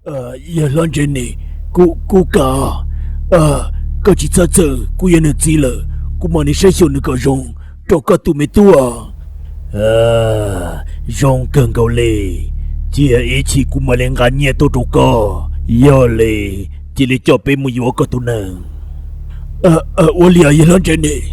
Yawg hlob Ntsej Nis, kuv, kuv kam. Koj tsis txhob txhawj, kuv yog nws txiv lawm, kuv mam li saib xyuas nws kom zoo rau koj tus me tub. Zoo kawg nkaus li, cia ib chim kuv mam li nqa nyiaj tuaj rau koj, yog li cia li coj peb mus yuav koj tus nees. Ua li yawg hlob Ntsej Nis.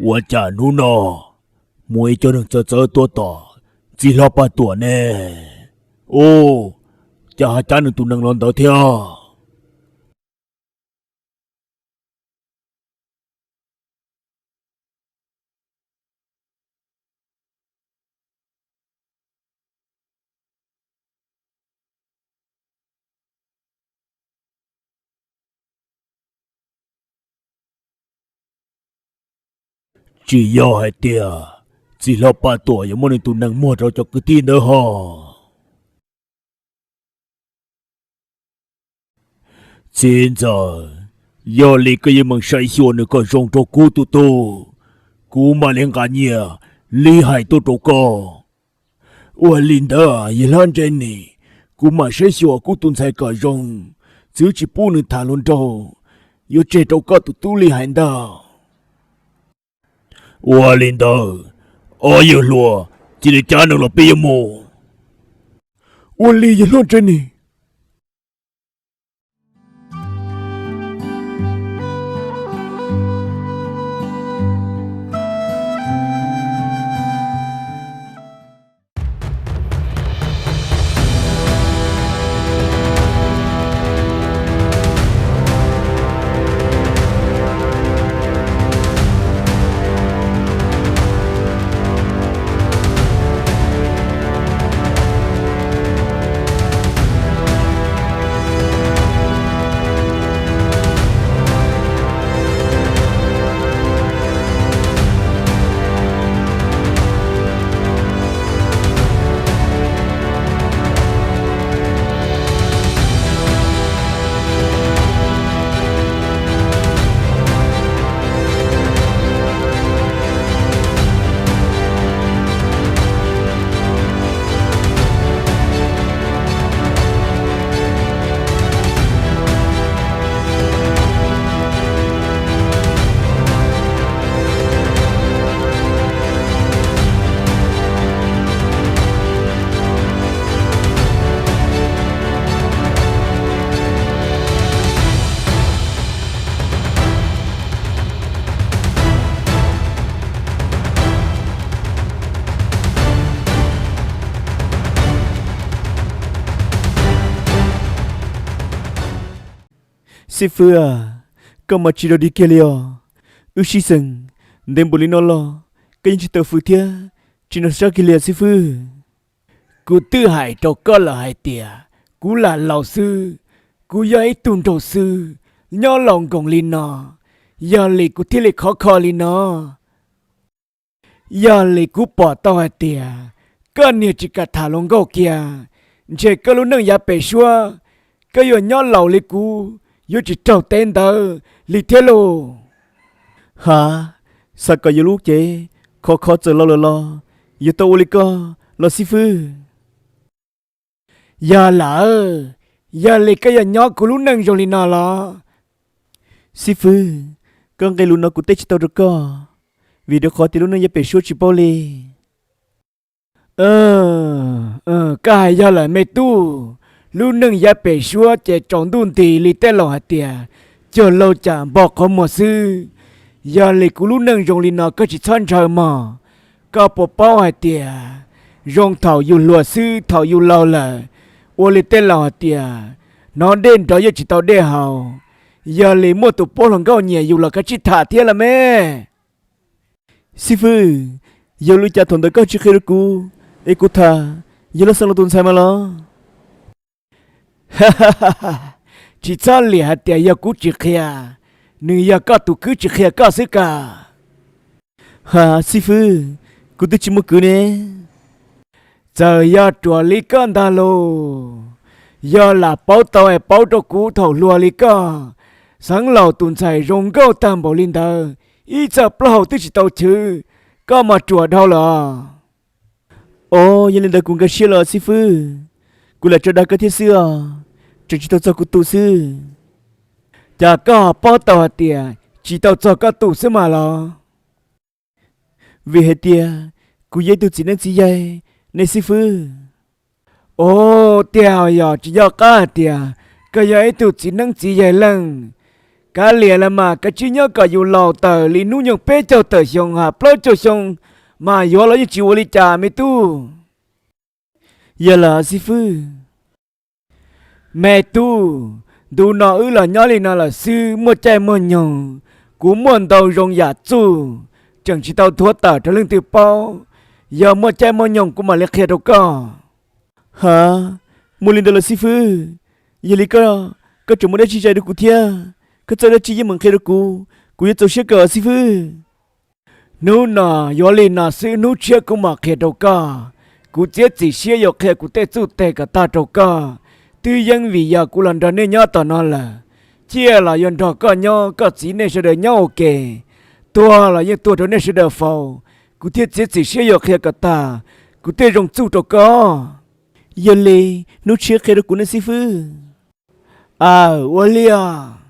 Ua cas hnub no muaj ib co neeg txawv txawv tuaj tom txiv hlob Paj Tuam ne? Ub, cas ho cab nws tus nees los ntawd thiab? Tsis yog hais tias txiv hlob Paj Tuam yuav muab nws tus nees muag rau cov kwv tij ntawd ho? Txiv ntxawm, yog li koj yuav meem saib xyuas nws kom zoo rau kuv tus tub, kuv mam li nqa nyiaj li hais tuaj rau koj. Ua li ntawd yawg hlob Ntsej Nis, kuv mam saib xyuas kuv tus ntxhais kom zoo, txwv tsis pub nws tham hluas nraug, yuav tseg rau koj tus tub li hais ntag. Ua li ntawd, ob yawg hluas, cia li cab nws los peb yuav mus. Ua li yawg hlob Ntsej Nis. Xib fwb a, koj mas tsis rau dig kiag li os. Wb sib xeem ntev npaum li no los koj yeej tsis tau fws thiab tsis nrog sab kiag li os xib fwb. Kuv twb hais rau koj lawm hais tias kuv lam laus xwb, kuv yog ib tug nraug xwb, nyob laus nkoos li no, yog li kuv thiaj li khov kho li no. Yog li kuv pom tau hais tias koj niag tsis kam tham hluas nkauj kiag, ntshe koj lub neej yav pem suab, koj yuav nyob laus li kuv, yuav tsis raug teb ntawd li thiab lauj. Ha, xav kom yus lub cev khov kho txawm laus lawm los yuav tau ua li koj los xib fwb? Yog lawm, yog li koj yuav nyob kuv lub neej zoo li no los? Xib fwb, koj nqe lus no kuv teb tsis tau rau koj, vim rau qhov tias lub neej yav pem suab tsis paub li. Koj hais yog lawm me tub, lub neej yav pem suab ces tsaus ntuj nti li tej laus hais tias cuag laug cas npo qhov muag xwb. Yog li kuv lub neej zoo li no koj tsis txhob ntshaw mog. Koj puas paub hais tias zoo thaum yus hluas xwb, thaum yus laus lawm, ua li tej laus hais tias hnov dej nrov yeej tsis tau dej haus. Yog li muaj tus puab hluas nkauj nyiam yus los koj tsis tham thiab los me? Xib fwb, yog li cas thaum ntawd koj tsis qhia rau kuv es kuv tham yog laj xeev laus tus ntxhais mas los? Tsis txhob liam hais tias yog kuv tsis qhia, nws yog koj tus kwv tsis qhia koj xwb kawg. Ha, xib fwb, kuv twb tsis muaj kwv ne. Txawm yog ruam li koj ntag lauj, yog lam paub tau es paub rau kuv thaum hluas li koj, xeev laus tus ntxhais zoo nkauj tag npaum li ntawd, ib txoj plaub hau twb tsis tau chwv, koj mas ruam dhau lawm. Os, yog li ntawd kuv nkag siab lawm xib fwb, kuv lam tso dag koj thiab xwb os, tseem tsis tau txog kuv tus xwb. Cas koj ho paub tau hais tias tsis tau txog koj tus xwb mas los? Vim hais tias kuv yog ib tug txiv neeb txiv yaig ne xib fwb. Os, tiag yog tsis nco qab hais tias koj yog ib tug txiv neeb txiv yaig leej. Kav liam los mas kav tsij nyob kom yus laus tawm li hnub nyoog peb caug tawm xyoo ha plaub caug xyoo mas yuav los yeej tsis ua li cas me tub. Yog lawm xib fwb. Me tub, ntu no wb los nyob li no lawm xwb, muaj caij muaj nyoog, kuv muaj ntau zoo yam txuj, tseem tsis tau thuav tawm rau leej twg paub. Yog muaj caij muaj nyoog kuv mam li qhia rau koj. Ha, muaj li ntawd los xib fwb. Yog li koj, koj tseem muaj dab tsi zais rau kuv thiab? Koj txawj dab tsi yeej meem qhia rau kuv, kuv yuav txaus siab kawg xib fwb. Hnub no yuav li no xwb, hnub tshiab kuv mam qhia rau koj. Kuv txiav txim siab yuav qhia kuv tej txuj teg kom tag rau koj. Twb yeej vim yog kuv los nrog nej nyob tom no lawm, ciaj los yuav nrog koj nyob, koj txiv nej sawv daws nyob ua ke, tuag los yeej tuag rau nej sawv daws faus. Kuv thiaj txiav txim siab yuav qhia kom tag kuv tej zoo txuj rau koj. Yog li hnub tshiab qhia rau kuv ne xib fwb. Aw, ua li os.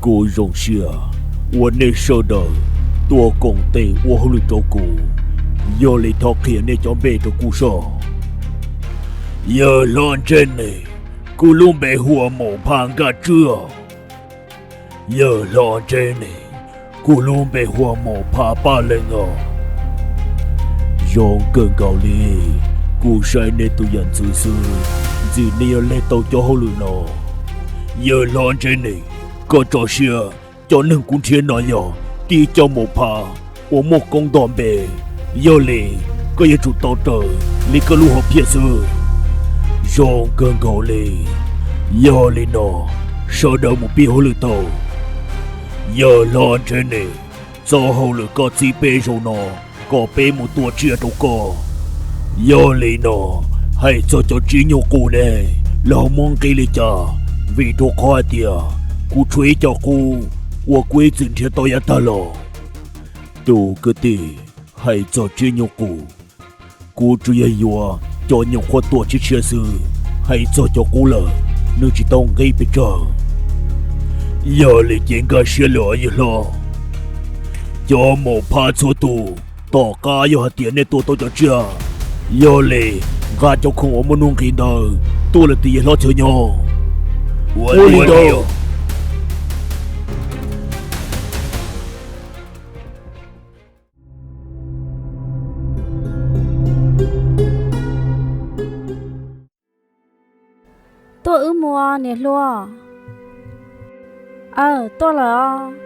Kuv zoo siab uas nej sawv daws tuaj koom tes ua hauj lwm rau kuv, yog li thov qhia nej cov npe rau kuv soj. Yawg hlob Ntseb Nees, kuv lub npe hu ua Maum Phaj Nkaj Tswb. Yawg hlob Ntseb Nees, kuv lub npe hu ua Maum Phaj Paj Leej os. Zoo kawg nkaus li, kuv saib nej tus yam ntxwv xwb, ntxim nej yuav leg tau cov hauj lwm no. Yawg hlob Ntseb Nees, koj tso siab, cov neeg kuv nrhiav no yog tib cov maum phaj uas muaj koob nto npe, yog li koj yuav tsum tau raws li koj lub hom phiaj xwb. Zoo kawg nkaus li, yog li no sawv daws mus pib hauj lwm tau. Yawg hlob Ntseb Nees, txoj hauj lwm koj txib peb zaug no kom peb mus tua tsiaj rau koj. Yog li no, hais txog cov tsib nyuag qus ne, lawv ho muab nqi li cas? Vim rau qhov hais tias kuv tshuav ib co qub uas kuv ib txwm nrhiav tau yav tag los. Tus kwv tij, hais txog tsib nyuag qus, kuv tsuas yog yuav cov nyuam qhuav tuaj tshiab tshiab xwb, hais txog cov qub lawm nws tsis tau nqi pes tsawg. Yog li ces nkag siab lawm os yawg hlob. Cov maum phaj txhua tus, tom qab yog hais tias nej tua tau cov tsiaj, yog li nqa cov khoom uas muaj nuj nqis ntawd tuaj lawm tias yawg hlob txhawj nyob. Ua li ntawd. Tuaj wb mus niam hluas. Aw, tuaj lawm os.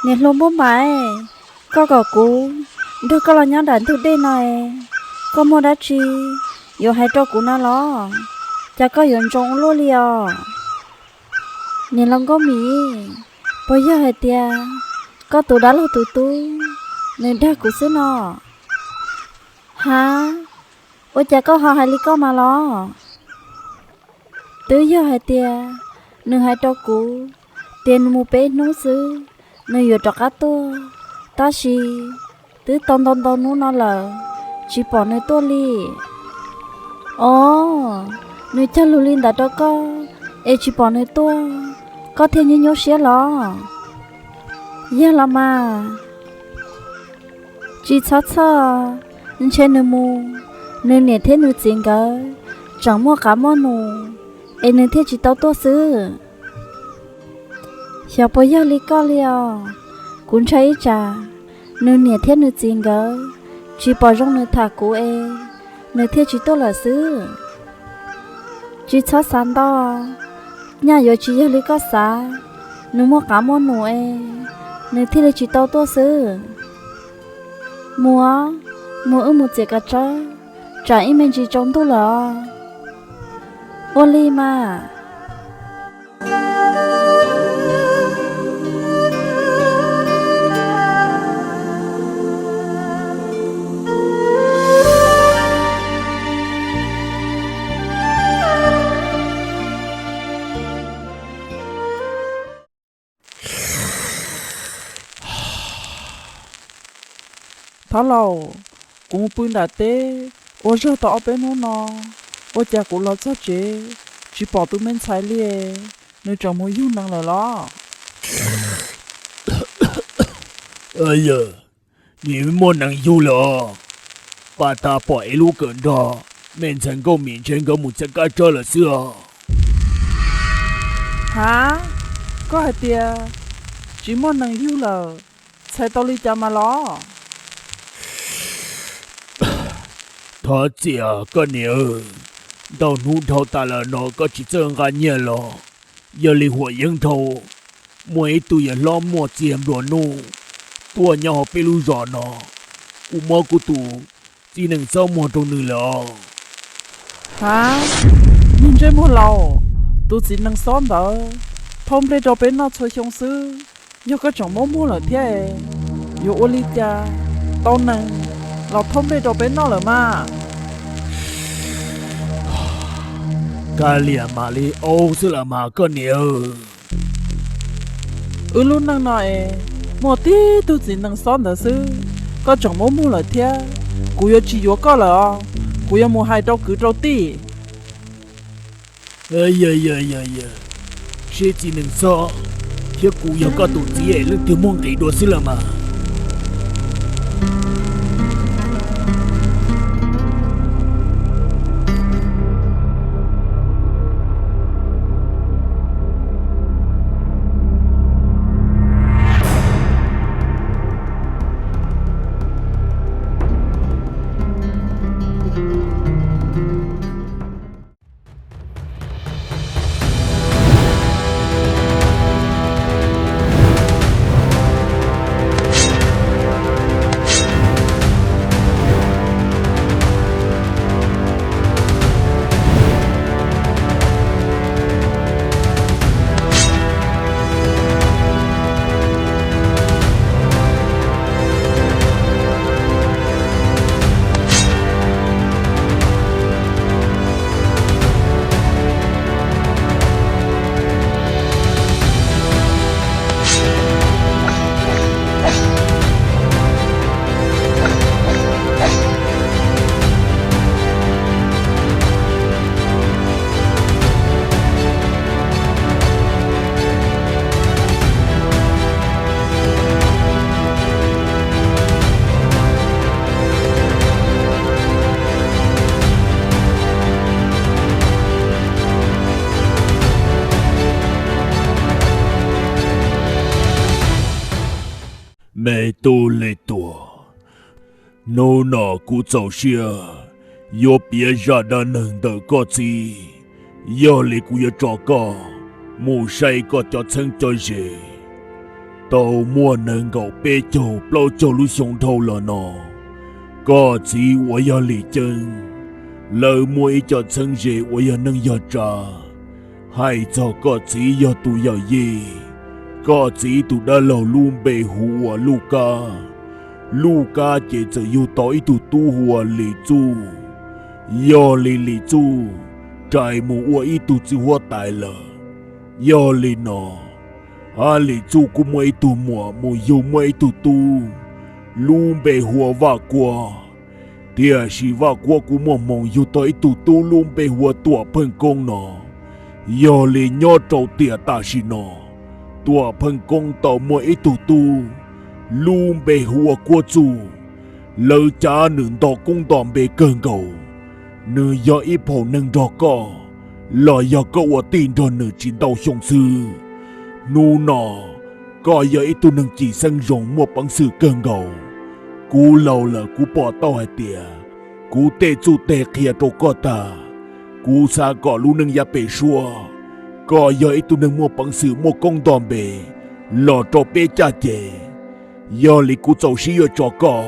Niam hluas Npauj Npaim, koj kom kuv nrog koj los nyob nram ntug dej no es, koj muaj dab tsi yuav hais rau kuv no los? Cas koj yuav ntsoov ua luaj li os? Niam laus Nkauj Mim, puas yog hais tias koj tus dab laug tus tub nws dag kuv xwb no? Ha, ua cas koj ho hais li koj mas los? Twb yog hais tias nws hais rau kuv tias nws mus peb hnub xwb nws yuav rov qab tuaj, tab sis twb tau ntau ntau hnub no lawm tsis pom nws tuaj li. Os, nws cog lus li ntawd rau koj es tsis pom nws tuaj, koj thiaj nyuaj nyuaj siab los? Yog los mas. Tsis txhob txhawj, ntshe nws mus, nws niam thiab nws txiv nkawd tseem muaj qab muaj nus es nws thiaj tsis tau tuaj xwb. Xyov puas yog li koj li os, kuv ntshai ib tsam nws niam thiab nws txiv nkawd tsis pom zoo nws tham kuv es nws thiaj tsis tuaj lawm xwb. Tsis txhob xav ntau, nyaj yuav tsis yog li koj xav, nws muaj qab muaj nus es nws thiaj li tsis tau tuaj xwb. Mus os, mus wb mus txiav kav tsawb, tsam ib me ntsis tsaus ntuj lawm os. Ua li mas. Thov laus, kuv mus pw nram teb ua zog tau ob peb hnub no, ua cas kuv los txog tsev tsis pom tus me ntxhais li, nws tseem mus yug nees lawm los? Yog, nim muaj nees yug lawm os. Pab tab pom ib lub kawm nrog me ntxhais nkauj mim ntshe nkawd mus txhiab kab tsawb lawm xwb os. Ha, koj hais tias tsis muaj nees yug lawm, txhais tau li cas mas los? Thov txim koj niam, ntau hnub dhau tas lawm no koj tsis txawj nqa nyiaj los, yog li huam yeeb dhau, muaj ib tug yawg hlob muaj txiag nplua nuj tuaj nyob hauv peb lub zos no, kuv muab kuv tus txiv nees xob muag rau nws lawm os. Ha, niag ntsej muag laus, tus txiv nees xob ntawd thauj nplej rau peb noj txhua xyoo xwb, yog koj tseem muab muag lawm thiab, yuav ua li cas tau nees los thauj nplej rau peb noj lawm mas? Kav liam mam li ua xwb los mas koj niam. Wb lub neej no es muaj tib tug txiv nees xob ntawd xwb, koj tseem muab muag lawm thiab, kuv yuav tsis yuav koj lawm os, kuv yuav mus hais rau kwv rau tij. Seb txiv nees xob thiab kuv yog koj tus txiv es leej twg muaj nqis dua xwb los mas. Me tub Lis Tuam, hnub no kuv txaus siab yuav piav zaj dab neeg ntawm koj txiv. Yog li kuv yuav tso koj mus saib koj cov txheeb cov ze. Tau muaj nees nkaum peb caug plaub caug lub xyoo dhau los no, koj txiv uas yog Lis Ceeb, lawv muaj ib co txheeb ze uas yog neej yog tsav. Hais txog koj txiv yog tus yawm yij, koj txiv tus dab laug lub npe hu ua Luj Kab. Luj Kab ces txawm yug tau ib tug tub hu ua Lis Txuj. Yog li Lis Txuj rais mus ua ib tug txiv huab tais lawm. Yog li no, Lis Txuj kuj muaj ib tug muam mus yug muaj ib tug tub lub npe hu ua Vaj Kuab. Tiam sis Vaj Kuab kuj muaj hmoo yug tau ib tug tub lub npe hu ua Tuam Pheej Koob no. Yog li nyob rau tiam tam sim no, Tuam Pheej Koob tau muaj ib tug tub lub npe hu ua Kuab Txuj. Lawv cav nws nto koob nto npe kawg nkaus. Nws yog ib phaum neeg nrog koj, los yog koj ua tij nrog nws tsis ntau xyoo xwb. Hnub no, koj yog ib tug neeg cim xeeb zoo muaj peev xwm kawg nkaus. Kuv laus lawm kuv pom tau hais tias kuv tej txuj teg qhia rau koj tag. Kuv xav kom lub neej yav pem suab, koj yog ib tug neeg muaj peev xwm muaj koob nto npe los rau peb caj ces. Yog li kuv txaus siab yuav tso koj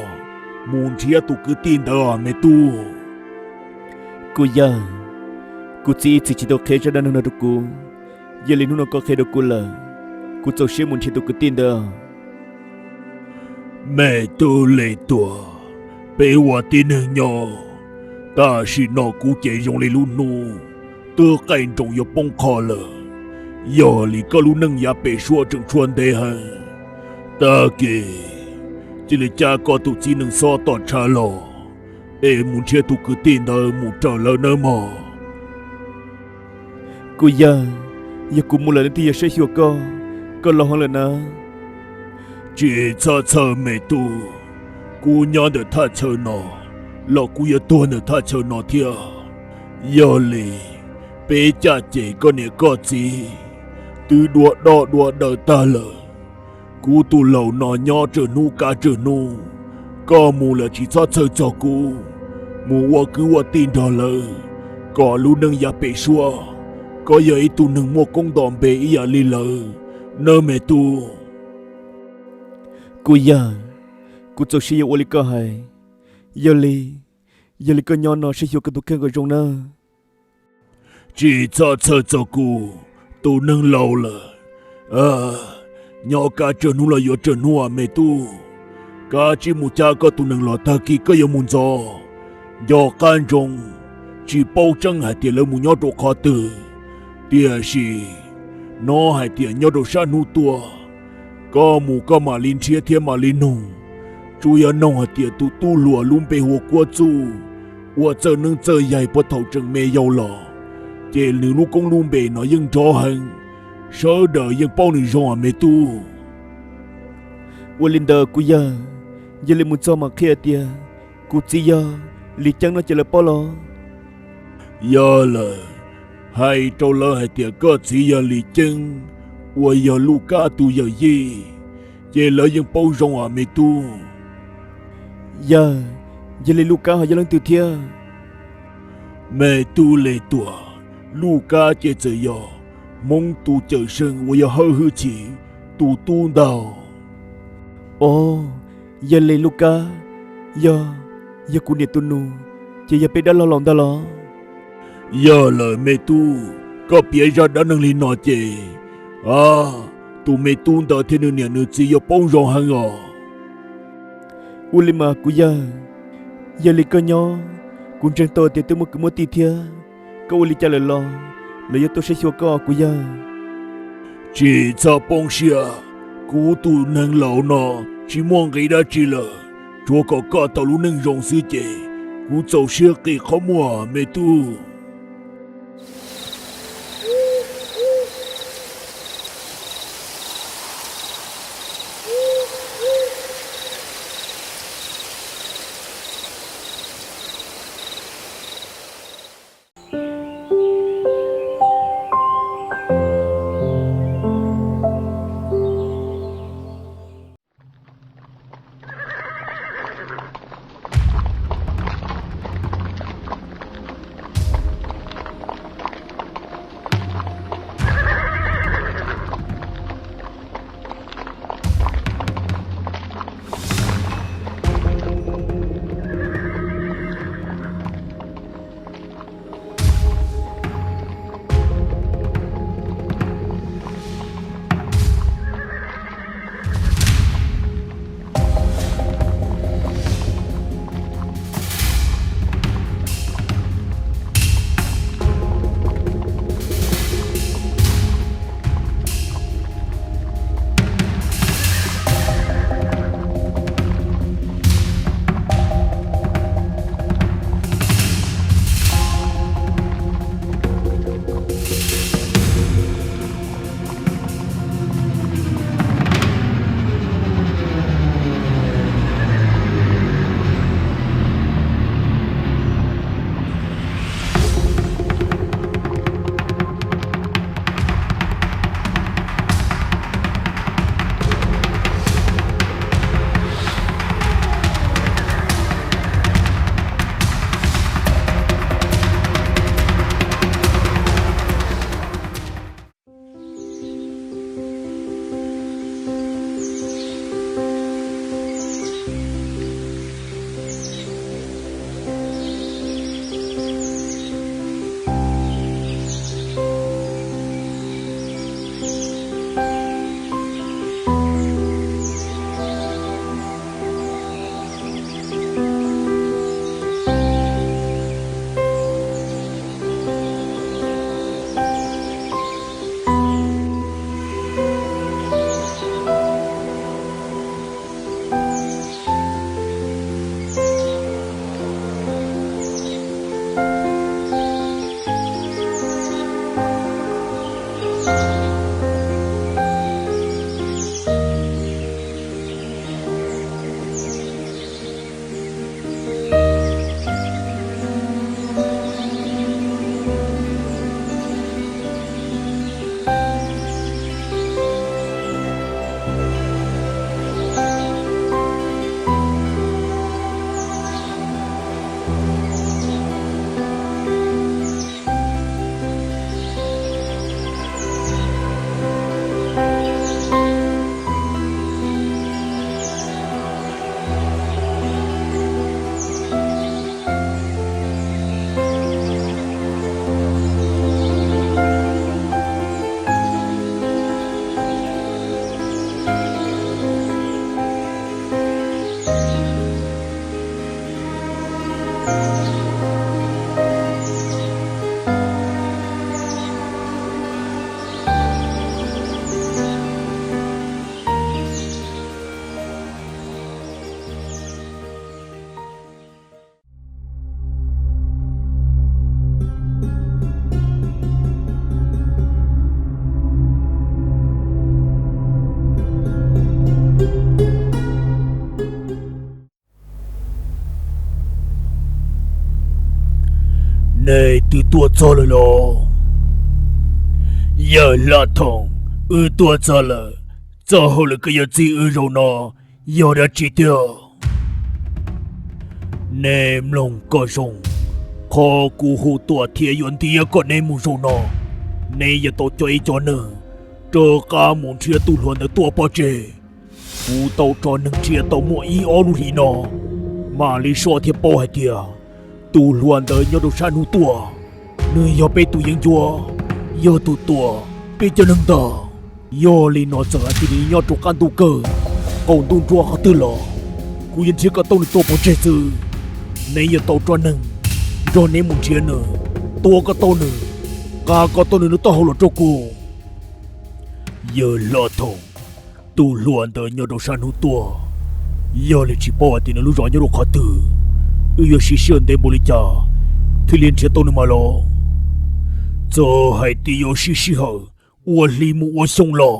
mus nrhiav tus kwv tij ntawd os me tub. Kuv yawg, kuv txiv ib txwm tsis tau qhia zaj dab neeg no rau kuv, yog li hnub no koj qhia rau kuv lawm, kuv txaus siab mus nrhiav tus kwv tij ntawd. Me tub Lis Tuam, peb ua tib neeg nyob, tam sim no kuv ces zoo li lub hnub twb qaij nroos yuav poob qho lawm. Yog li koj lub neej yav pem suab tseem tshuav ntev heev. Tag kis Cia li cab koj tus txiv nees xob tom tshav los, es mus nrhiav tus kwv tij ntawd mus raws lawv nawb mog. Kuv yawg, yog kuv mus lawm leej twg yuav saib xyuas koj? Koj laus heev lawm na. Tsis txhob txhawj me tub, kuv nyob ntawm thaj chaw no los kuv yuav tuag ntawm thaj chaw no thiab. Yog li, peb caj ces koj niam koj txiv twb dua dob dua daws tag lawm. Kuv tus laus no nyob tsawg hnub kav tsawg hnub, koj mus lawm tsis txhob txhawj txog kuv, mus ua kwv ua tij nrog lawv kom lub neej yav pem suab koj yog ib tug neeg muaj koob nto npe ib yam li lawv nawb me tub. Kuv yawg, kuv txaus siab yuav ua li koj hais. Yog li, yog li koj nyob no saib xyuas koj tus kheej kom zoo nawb. Tsis txhob txhawj txog kuv, tus neeg laus lawm, nyob kav tsawg hnub los yuav tsawg hnub me tub. Kav tsij mus cab koj tus nees los tag kis koj yuav mus ntxov. Nco qab ntsoov, tsis paub tseeb hais tias lawv mus nyob rau qhov twg, tiam sis hnov hais tias nyob rau sab hnub tuaj. Koj mus koj mam li nrhiav thiab mam li noog, tsuas yog noog hais tias tus tub hluas lub npe hu ua Kuab Txuj, ua txawj neeb txawj yaig puag thaum tseem me yau los, ces nws lub koob lub npe no yeej nrov heev, sawv daws yeej paub nws zoo me tub. Ua li ntawd kuv yawg, yog li mus txog mam qhia tias kuv txiv yog Lis Ceeb no ces lawv paub los? Yog lawm, hais rau lawv hais tias koj txiv yog Lis Ceeb, uas yog Luj Kab tus yawm yij, ces lawv yeej paub zoo me tub. Yawg, yog li Luj Kab ho yog leej twg thiab? Me tub Le Tuam, Luj Kab ces txawm yog Hmoob tus cawm seej uas yog Hawj Hwj Chim tus tub ntag. Os, yog li Luj Kab, yog, yog kuv niam tus nus, ces yog peb dab laug laus ntag los? Yog lawm me tub, koj piav zaj dab neeg li no ces, a, tus me tub ntawd thiab nws niam nws txiv yuav paub zoo heev os. Ua li mas kuv yawg, yog li koj nyob, kuv ntseeg tau tias twb muaj kwv muaj tij thiab, koj ua li cas lawm los lawv yuav tuaj saib xyuas koj kuv yawg. Tsis txhob poob siab, kuv tus neeg laus no tsis muaj nqis dab tsi lawm, tsuas kom koj tau lub neej zoo xwb ces kuv txaus siab qi qhov muag me tub. Nej twb tuaj txog lawm los? Yawg Hlob Thoom, wb tuaj txog lawm. Txoj hauj lwm koj yuav txib wb zaum no yog dab tsi tiag? Nej mloog kom zoo, qhov kuv hu tuaj thiab yuav ntiab kom nej mus zaum no, neb yuav tau coj ib co neeg rov qab mus nrhiav tus hluas ntawd tua pov tseg. Kuv tau tso neeg nrhiav tau muaj ib ob lub hlis no, mam li soj thiab paub hais tias tus hluas ntawd nyob rau sab hnub tuaj, nws yog peb tus yeeb ncuab, yog tus tua peb cov neeg ntag. Yog li no txawm hais tias nws nyob rau qab ntuj kawg, qaum ntuj nruab qhov twg los, kuv yuav nrhiav kom tau nws tua pov tseg xwb. Neb yuav tau tso neeg nrog neb mus nrhiav nws, tua kom tau nws, nqa kom tau nws lub taub hau los rau kuv. Yawg Hlob Thoom, tus hluas ntawd nyob rau sab hnub tuaj, yog li tsis paub hais tias nws lub zos nyob rau qhov twg. Wb yuav siv sij hawm ntev npaum li cas thiaj li nrhiav tau nws mas los? Txawm hais tias yuav siv sij hawm ua hli mus ua xyoo los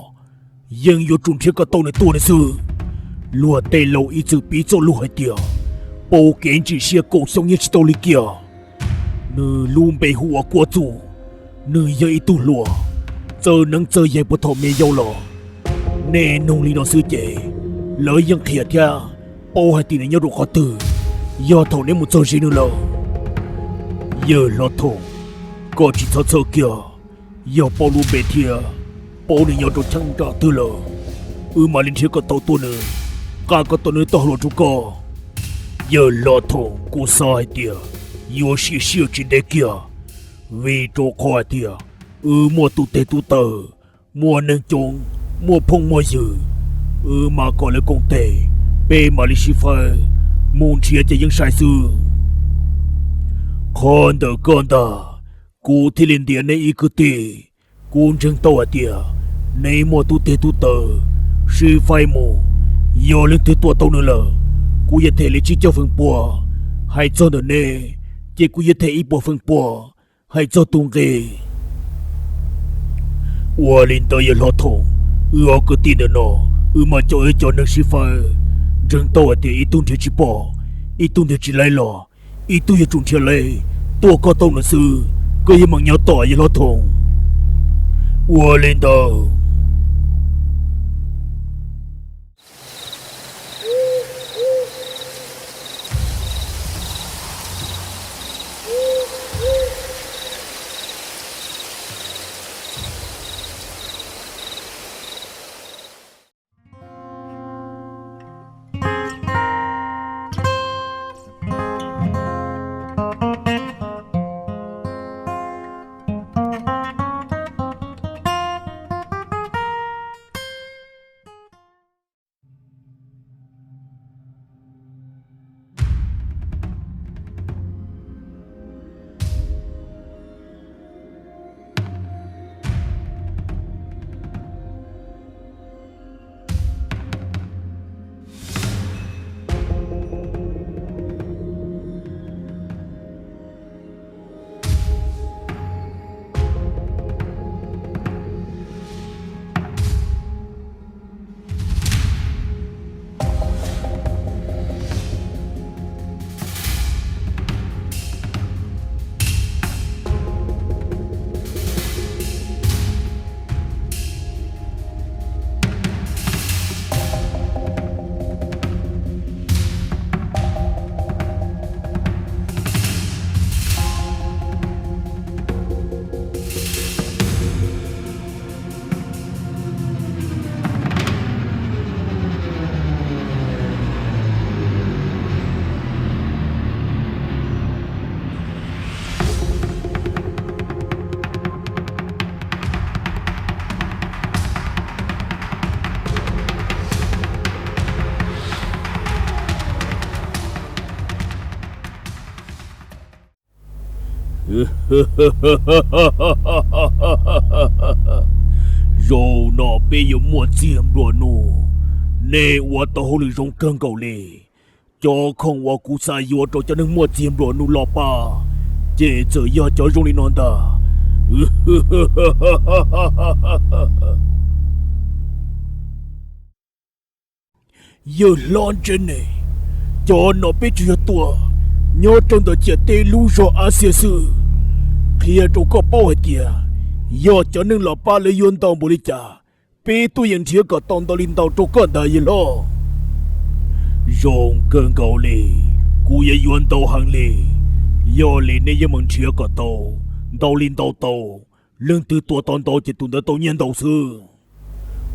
yeej yuav tsum nrhiav kom tau nws tua nws xwb. Luag tej laus ib txwm piv txoj lus hais tias paub kev ntsim siab kaum xyoo yeej tsis tau lig kiag. Nws lub npe hu ua Kuab Txuj, nws yog ib tug hluas txawj neeb txawj yaig puag thaum me yau los. Nej nug li no xwb ces lawv yeej qhia thiab paub hais tias nws nyob rau qhov twg yog thaum neb mus txog ze nws lawm. Yawg Hlob Thoom, koj tsis txhob txhawj kiag. Yog paub lub npe thiab paub nws nyob rau cheeb nram twg lawm, wb mam li nrhiav kom tau tua nws, nqa kom tau nws lub taub hau los rau koj. Yawg Hlob Thoom, kuv xav hais tias yuav siv sij hawm tsis ntev kiag, vim rau qhov hais tias wb muaj tub teg tub taw, muaj neeg coob, muaj phooj muaj ywg, wb mam kom lawv koom tes, peb mam li sib faib mus nrhiav ces yeej sai xwb. Qhov ntawm koj ntag, kuv thiaj li ntiav neb ib kwv tij. Kuv ntseeg tau hais tias neb muaj tub teg tub taw, sib faib mus, yog leej twg tua tau nws lawm, kuv yuav them li tsib caug feem pua. Hais txog ntawm neb, ces kuv yuav them ib puas feem pua. Hais txog tus nqi, ua li ntawd Yawg Hlob Thoom, wb ob kwv tij ntawm no, wb mam coj wb cov neeg sib faib. Ntseeg tau hais tias ib tug nrhiav tsis pom, ib tug nrhiav tsis laib los ib tug yuav tsum nrhiav laib, tua kom tau nws xwb, koj yuav meem nyob tos Yawg Hlob Thoom. Ua li ntawd. Zaum no peb yuav muaj txiag nplua nuj. Nej ua tau hauj lwm zoo kawg nkaus li. Cov khoom uas kuv xav yuav rau cov neeg muaj txiag nplua nuj los pab, ces txawm yog cov zoo li no ntag. Yawg hlob Ntseb ne, cov no peb tsuas yog tua nyob rau ntawm ciam teb lub zos Axias xwb. qhia rau koj paub hais tias yog cov neeg los pab lawv yuav ntau npaum li cas, peb tuaj yeej nrhiav kom tau ntau li ntau rau koj ntag yawg hlob. Zoo kawg nkaus li, kuv yuav yuav ntau heev li. Yog li nej yeej meem nrhiav kom tau ntau li ntau tau, leej twg tua tau ntau ces tus ntawd tau nyiaj ntau xwb.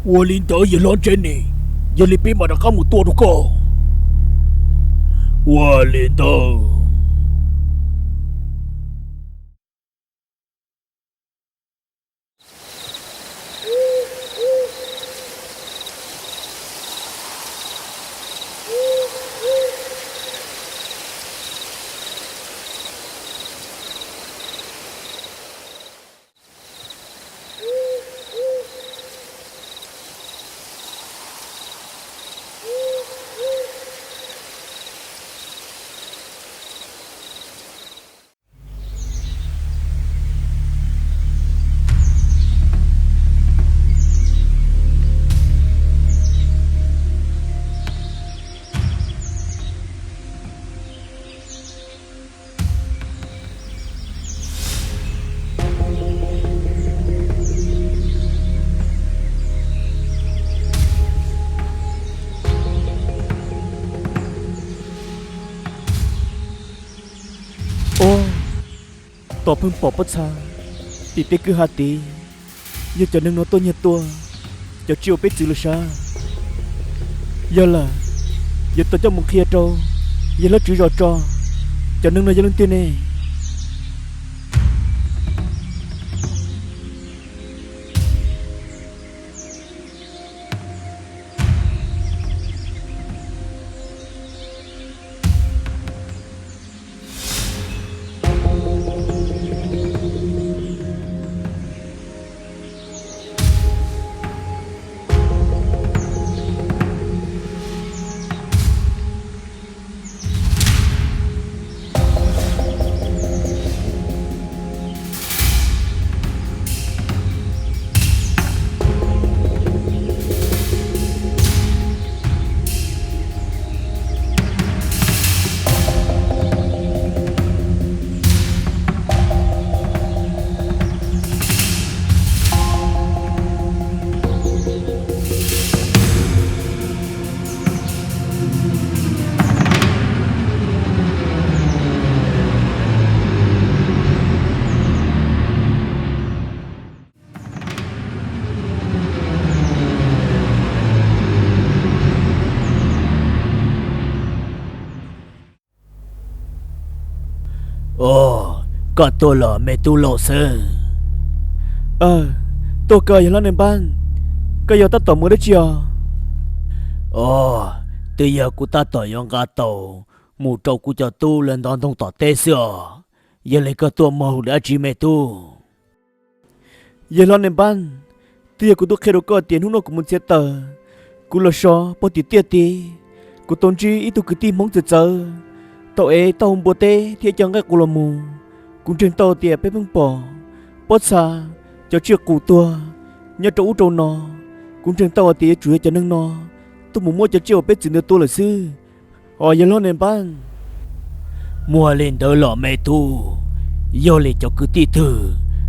Ua li ntawd yawg hlob Jenny, yog li peb mam rov qab mus tua rau koj. Ua li ntawd. Ov, tom pheej pom pob txha tim peb kwj ha tid, yog cov neeg no tuaj nyiag tua cov tsiaj uas peb txwv lawm sav. Yog lawm, yuav tau coj mus qhia rau yawg hlob tswv zos tso, cov neeg no yog leej twg ne? Os, koj tuaj los me tub laus xwb? Aw, tuaj kawg yawg hlob Nais Npab, koj yuav tab tom mus dab tsi os? Os, twb yog kuv tab tom yuav nqa tau mus rau kuv cov tub lawv ntov ntoo tom teb xwb os. Yog li koj tuaj muaj hauj lwm dab tsi me tub? Yawg hlob Nais Npab, twb yog kuv tuaj qhia rau koj tias hnub no kuv mus txiav taws, kuv los so pog tim tiaj tid, kuv tau ntsib ib tug kwv tij Hmoob txawv txawv tau ev taub hau npua teb thiab cov nqaij qus los mus. Kuv ntseeg tau tias peb pheej pom pob txha, cov tsiaj qus tuag nyob rau ub rau no. Kuv ntseeg tau hais tias yuav tsum yog cov neeg no tuaj mus muab cov tsiaj uas peb txwv ntawd tua lawm xwb os yawg hlob Nais Npab. Muaj li ntawd los me tub, yog li cov kwv tij twg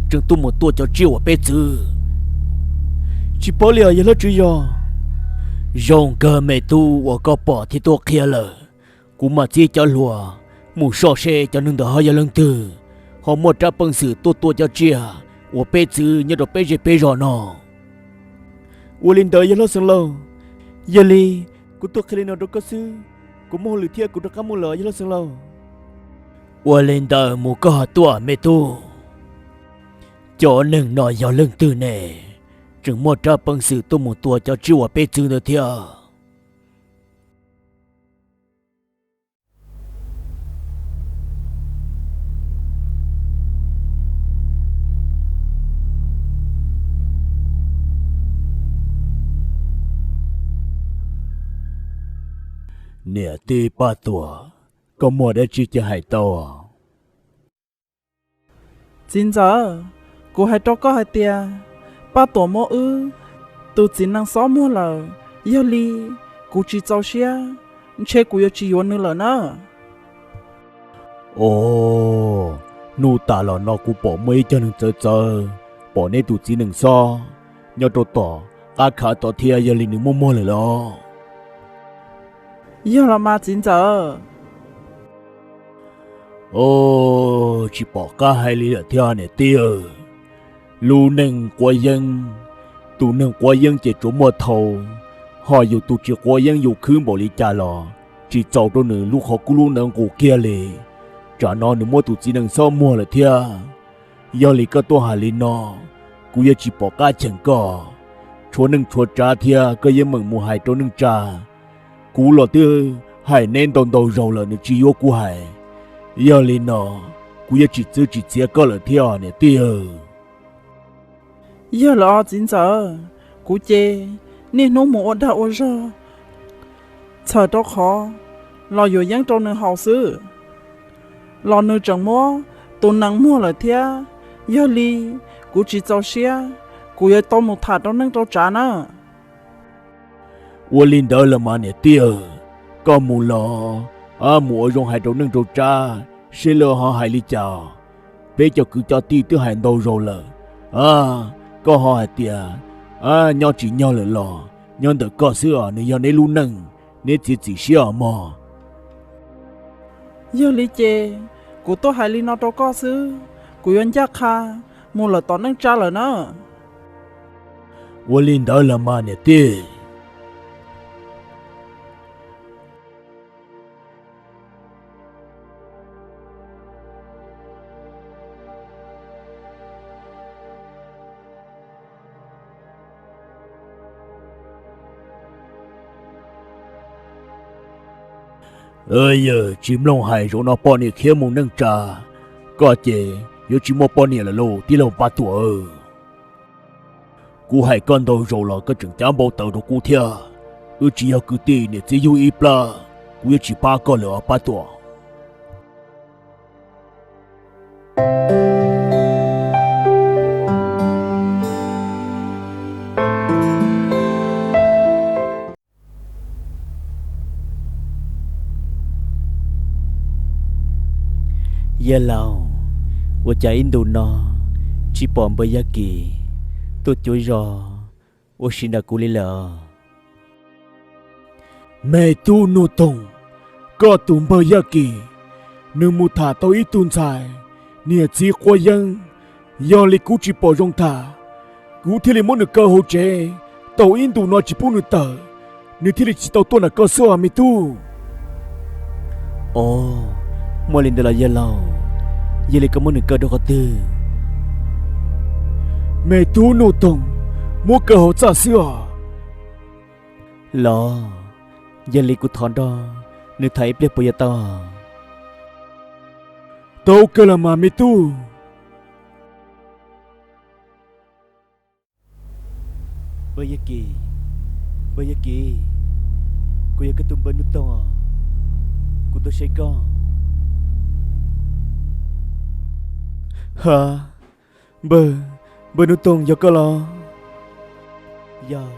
tseem tuaj mus tua cov tsiaj uas peb txwv? Tsis paub li os yawg hlob tswv zos. Zoo kawg me tub uas koj pom thiab tuaj qhia lawm, kuv mam txib cov hluas mus soj seb cov neeg ntawd ho yog leej twg, ho muaj rab peev xwm tuaj tua cov tsiaj uas peb txwv nyob rau peb zej peb zos no. Ua li ntawd yawg hlob Xeev Laus, yog li kuv tuaj qhia li no rau koj xwb, kuv muaj hauj lwm thiab kuv rov qab mus lawm yawg hlob Xeev Laus. Ua li ntawd mus koj ho tuaj me tub. Cov neeg no yog leej twg ne, tseem muaj rab peev xwm tuaj mus tua cov tsiaj uas peb txwv ntawd thiab? Niam tij Paj Tuam, koj muaj dab tsi cia hais tau? Txiv ntxawm, kuv hais rau koj hais tias, Paj Tuam muab wb tus txiv nees xob muag lawm, yog li kuv tsis txaus siab, ntshe kuv yuav tsis yuav nws lawm na. Os, Nuj tas los no kuv pom muaj ib co neeg txawv txawv, pom neb tus txiv neej xob nyob rau tom qab khav tod thiab, yog li nws muaj muag lawm los? Yog los mas txiv ntxawm. Os, tsis pom qab hais li lawm thiab niam tij. Lub neej quav yeeb, tus neeg quav yeeb ces tsuas muaj thau, ho yus tus tsis quav yeeb yus khwb npaum li cas los tsis txaus rau nws lub qhov kub lub ntawd nqus kiag li. Tsam no nws muab tus txiv neej xob muag lawm thiab. Yog li koj tuaj hais li no, kuv yuav tsis pom qab cheem koj. Tshuav neej tshuav tsav thiab koj yeej meem mus hais rau neej tsa. Kuv los twb hais neb ntau ntau zaus lawm nws tsis yuav kuv hais. Yog li no, kuv yuav tsis txwv tsis txhiav koj lawm thiab niam tij. Yog lawm os txiv ntxawm, kuv ces niaj hnub mus ua dag ua zog, txhawm rau qhov los yuav yeeb rau nws haus xwb, los nws tseem muab tus nees muag lawm thiab. Yog li kuv tsis txaus siab, kuv yuav tau mus tham rau neej rau tsav na. Ua li ntawd los mas niam tij, koj mus los mus ua zoo hais rau neej rau tsav seb lawv ho hais li cas. Peb cov kwv cov tij twb hais ntau zaus lawm, koj ho hais tias nyob tsis nyob lawm los nyob ntawm koj xwb os, nws yog neb lub neej, neb txiav txim siab os mog. Yog li ces kuv tuaj hais li no rau koj xwb, kuv yuav ncaj qha mus lawm tom neej tsa lawm na. Ua li ntawd los mas niam tij. Yawg tsis mloog hais zaum no poj niam khiav mus neej tsa, koj ces yuav tsis muaj poj niam lawm lauj tij laug Paj Tuam. Kuv hais koj ntau zaus los koj tseem cav npau taws rau kuv thiab. Wb tsis yog kwv tij niam txiv yug ib plab, kuv yuav tsis pab koj lawm os Paj Tuam. Yawg laus, ua cas ib ntus no tsis pom npawg Yaj Kis tuaj cuav zos ua si nram kuv li lawm? Me tub Nuj Toog, koj tus npawg Yaj Kis, nws mus tham tau ib tug ntxhais niam txiv quav yeeb, yog li kuv tsis pom zoo tham, kuv thiaj li muab nws kaw hauv tsev tau ib ntus no tsis pub nws tawm, nws thiaj li tsis tau tuaj nram koj xwb os me tub. Os, muaj li ntawd los yawg laus, yog li koj muab nws kaw rau qhov twg? Me tub Nuj Toog, muab kaw hauv txaj xwb os. Los, yog li kuv thov nrog nws tham ib pliag puas yuav tau? Tau kawg los mas me tub. Npawg Yaj Kis, npawg Yaj Kis, kuv yog koj tus npawg Nuj Toog os, kuv tuaj saib koj. Ha, npawg, npawg Nuj Toog yog koj los? Yog,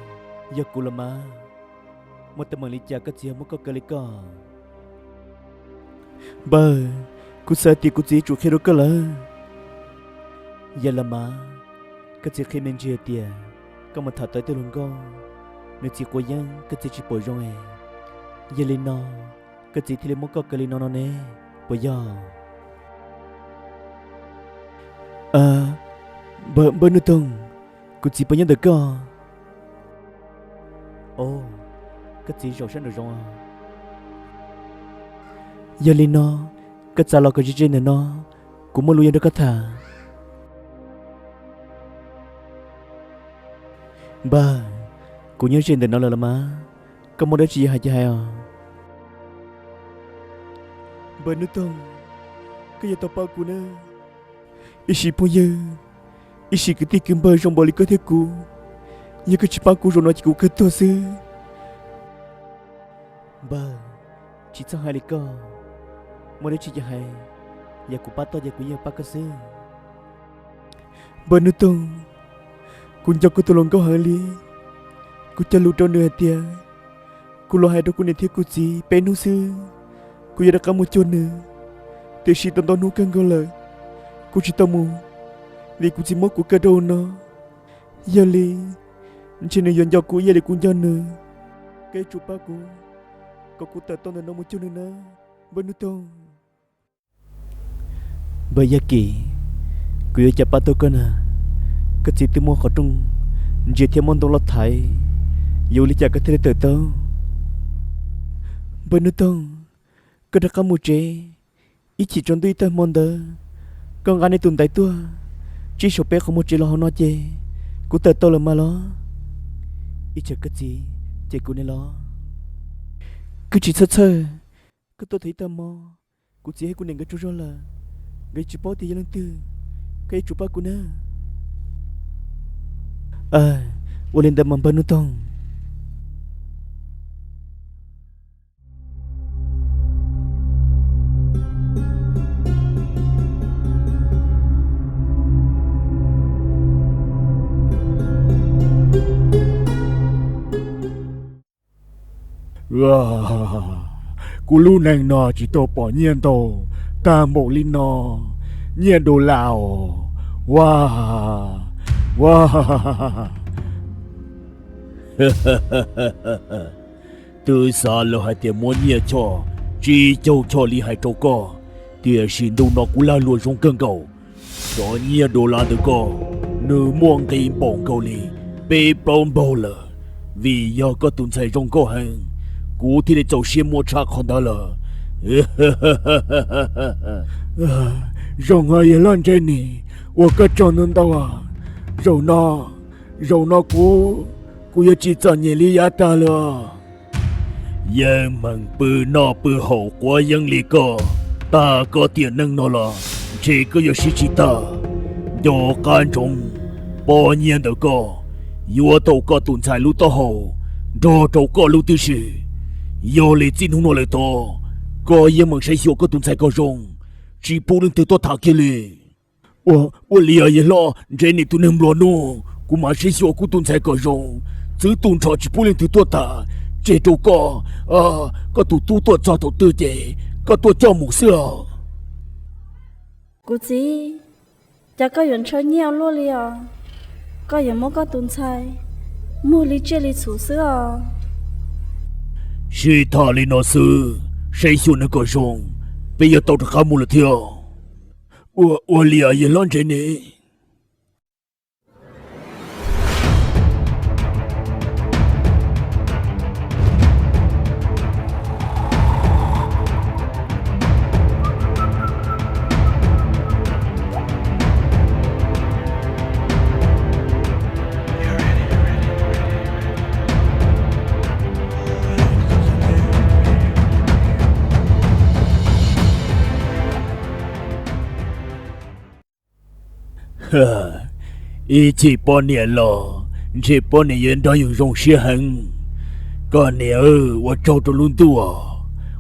yog kuv los mas. Muaj teeb meem li cas koj txiv ho muab koj kaw li koj? Npawg, kuv xav tias kuv txiv yuav tsum qhia rau koj lawm. Yog los mas, koj txiv qhia me ntsis hais tias koj mus tham tau ib tug hluas nkauj, nws txiv quav yeeb koj txiv tsis pom zoo es, yog li no koj txiv thiaj li muab koj kaw li no no ne, puas yog? Npawg Nuj Toog, kuv txiv puas nyob ntawm koj? Os, koj txiv zaum sab nraum zoov. Yog li no, koj txav los kom ze ze ntawm no, kuv muaj lus yuav nrog koj tham. Npawg, kuv nyob ze ntawm no lawm los mas, koj muaj dab tsi yuav hais ces hais os. Npawg Nuj Toog, koj yuav tau paub kuv na. Ib sim phooj ywg, ib sim kwv tij kwv npawg zoo npaum li koj thiab kuv, yog koj tsis pab kuv zaum no ces kuv kawg tuag xwb. Npawg, tsis txhob hais li koj, muaj dab tsi ces hais, yog kuv pab tau ces kuv yeej pab koj xwb. Npawg Nuj Toog, kuv nco kuv tus hluas nkauj heev li. Kuv cog lus rau nws hais tias kuv los hais rau kuv niam thiab kuv txiv peb hnub xwb, kuv yuav rov qab mus cuag nws, tiam sis tau ntau hnub kawg nkaus lawm, Kuv tsis tau mus, vim kuv txiv muab kuv kaw rau hauv no. Yog li, ntshe nws yuav nco kuv ib yam li kuv nco nws. Koj yuav tsum pab kuv kom kuv tawm tau ntawm no mus cuag nws na, npawg Nuj Toog. Npawg Yaj Kim, kuv yuav ua cas pab tau koj na? Koj txiv twb muab qhov rooj ntsia thiab muab ntoo loj thaiv, yuav ua li cas koj thiaj li tawm tau? Npawg Nuj Toog, koj rov qab mus tsev, ib chim tsaus ntuj ib tag hmo ntawd, koj nqa nej tus ntaiv tuaj tsij saum peb qhov muag tsev los hauv no ces kuv tawm tau lawm mas los. Ib tsam koj txiv cem kuv ne los. Koj tsis txhob txhawj, koj tuaj tau ib tag hmo, kuv txiv thiab kuv niam nkawd tsaug zog lawm, nkawd tsis paub tias yog leej twg, koj yuav tsum pab kuv na. Ua li ntawd mas npawg Nuj Toog. Kuv lub neej no tsis tau pom nyiaj ntau tag npaum li no, nyiaj dollar os, ua, ua. Twb xav lawm hais tias muab nyiaj choj tsib caug choj li hais rau koj, tiam sis ntu no kuv lag luam zoo kawg nkaus. Cov nyiaj dollar ntawm koj, nws muaj nqi npaum nkaus li peb plaub npaug lawm. Vim yog koj tus ntxhais zoo nkauj heev, kuv thiaj li txaus siab muab tshaj qhov ntawd lawm. Zoo yawg hlob Ntsev Nis, ua koj tsaug ntau ntau. Zaum no, zaum no kuv, kuv yuav tsis txom nyem li yav tag lawm. Yeej meem pw noj pw haus quav yeeb li koj, tag koj tiam neej no los ntshe koj yuav siv tsis tag. Nco qab ntsoov, pob nyiaj ntawm koj yuav tau koj tus ntxhais lub taub hau nrog rau koj lub tib si. Yog li txij hnub no lawm tod, koj yeej meem saib xyuas koj tus ntxhais kom zoo, tsis pub leej twg tuaj tham kiag li. Ua, ua li yawg hlob Ntsev Nis tus neeg nplua nuj, kuv mam saib xyuas kuv tus ntxhais kom zoo. Txwv tu nrho tsis pub leej twg tuaj tham, tseg rau koj, koj tus tub tuaj txog thaum twg ces koj tuaj coj mus xwb os. Kuv txiv, cas koj yuav ntshaw nyiaj ua luaj li os? Koj yuav muab koj tus ntxhais muag li tsiaj li txhu xwb os. Sib tham li no xwb, saib xyuas nws kom zoo, peb yuav tau rov qab mus lawm thiab. Ua, ua li yawg hlob Ntsev Nis. Ib chim poj niam los, ntshe poj niam yuav nrog yus zoo siab heev. Koj niam, ua tsaug rau lub ntuj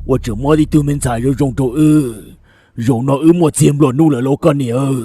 uas tseem muab ib tug me ntxhais zoo zoo rau wb. Zaum no wb muaj txiag nplua nuj lawm lauj koj niam.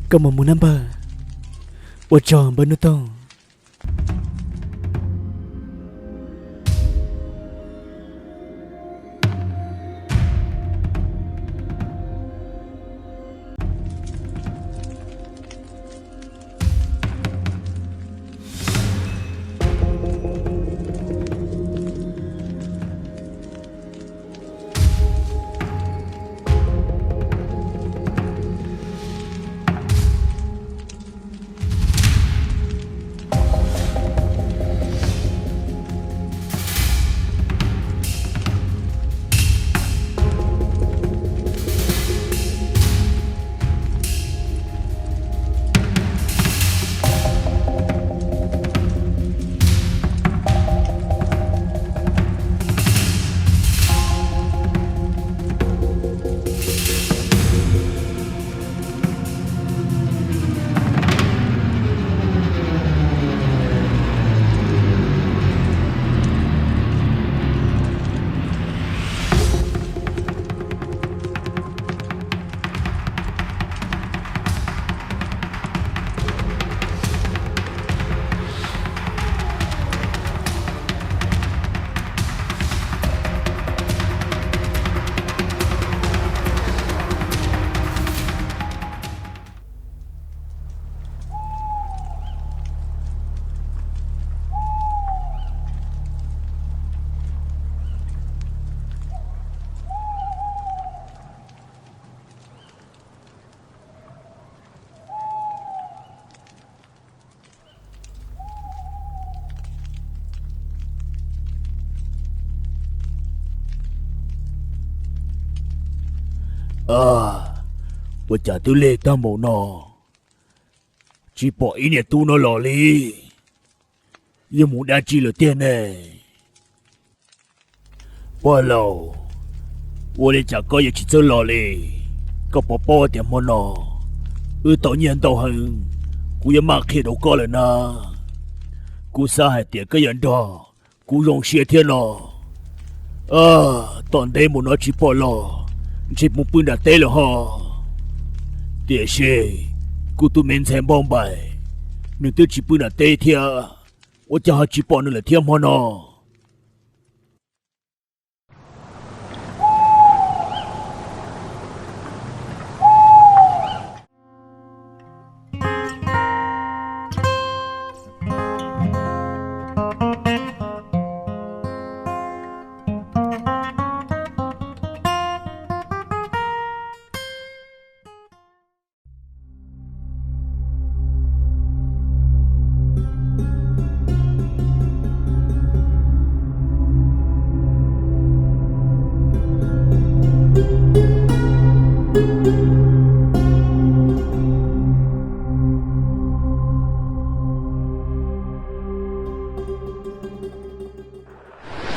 Koj mus mus nawb npawg. Ua tsaug npawg Nuj Toog. Ua cas twb lig tag npaum no, tsis pom ib niag tub no los li. Yog mus dab tsi lawm tiag ne? Pog laus, ua li cas koj yuav tsis txawj los li? Koj puas paub tias hmo no wb tau nyiaj ntau heev, kuv yuav maj qhia rau koj lawm na. Kuv xav hais tias koj yuav nrog kuv zoo siab thiab no. Tom ntej mus no tsis pom los, ntshe mus pw nram teb lawm ho. Tiam sis kuv tus me ntxhais Npauj Npaim, nws twb tsis pw nram teb thiab, ua cas ho tsis pom nws lawm thiab hmo no?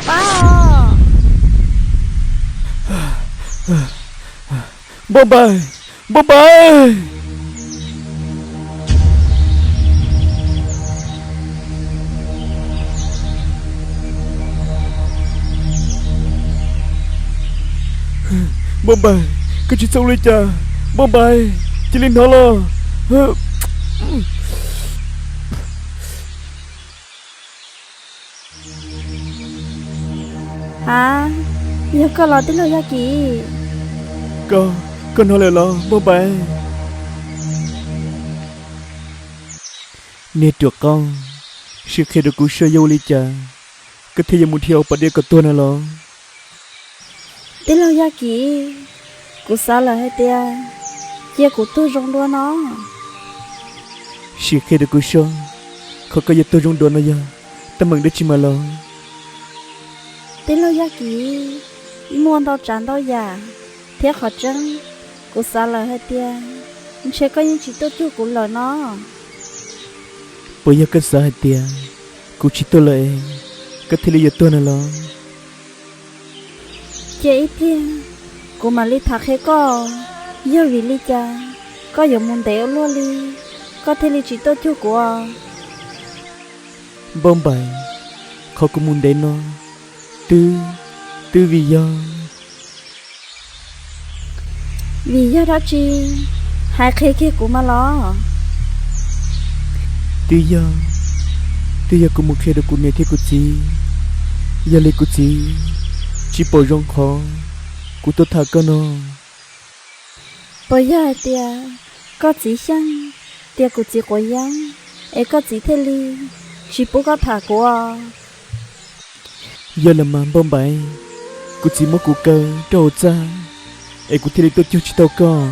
Pab os! Npauj Npaim, Npauj Npaim! Npauj Npaim, koj tsis txhob ua li cas. Npauj Npaim, cia li hnov los. Ha, yog koj los tij laug Yaj Kim? Koj, koj hnov lawm los Npauj Npaim? Niag ruam qaub, sim qhia rau kuv saib yog ua li cas koj thiaj yuav mus dhia ua pas dej kom tuag na los? Tij laug Yaj Kim, kuv xav lawm hais tias cia kuv tuag zoo dua no. Sim qhia rau kuv saib, qhov koj yuav tuag zoo dua no yog teeb meem dab tsi mas los? Tij laug Yaj Kim, muaj ntau tsav ntau yam, thiab qhov tseeb, kuv xav lawm hais tias ntshe koj yeej tsis tuaj cuag kuv lawm no. Puas yog koj xav hais tias kuv tsis tuaj lawm es koj thiaj li yuav tuag na los? Cia ib pliag, kuv mam li tham qhia koj, yog vim li cas koj yuav mus ntev ua luaj li, koj thiaj li tsis tuaj cuag kuv os? Npauj Npaim, qhov kuv mus ntev no, twb, twb vim yog... Vim yog dab tsi? Hais qhia kiag kuv mas los. Twb yog, twb yog kuv mus qhia rau kuv niam thiab kuv txiv, yog li kuv txiv tsis pom zoo qhov kuv tuaj tham koj no. Puas yog hais tias koj txiv xyeej tias kuv txiv quav yeeb, es koj txiv thiaj li tsis pub koj tham kuv os? Yog los mas Npauj Npaim, kuv txiv muab kuv kaw rau hauv txaj, es kuv thiaj li tuaj cuag tsis tau koj.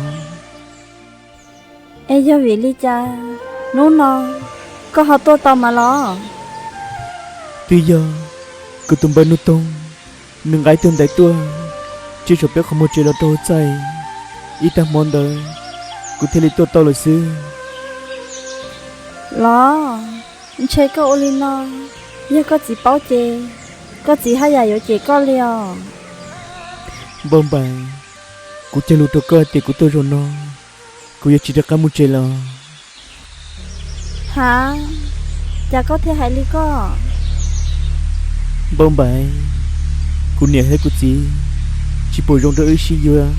Es yog vim li cas hnub no koj ho tuaj tau mas los? Twb yog kuv tus npawg Nuj Toog, nws nqa ib tug ntaiv tuaj tseg saum peb qhov muag tsev los rau hauv txaj, ib tag hmo ntawd kuv thiaj li tuaj tau lawm xwb. Los, ntshe koj ua li no, yog koj txiv paub ces koj txiv haj yam yuav cem koj li os. Npauj Npaim, kuv cog lus rau koj tias kuv tuaj zaum no, kuv yuav tsis rov qab mus tsev lawm. Ha, cas koj thiaj hais li koj? Npauj Npaim, kuv niam thiab kuv txiv tsis pom zoo rau wb sib yuav,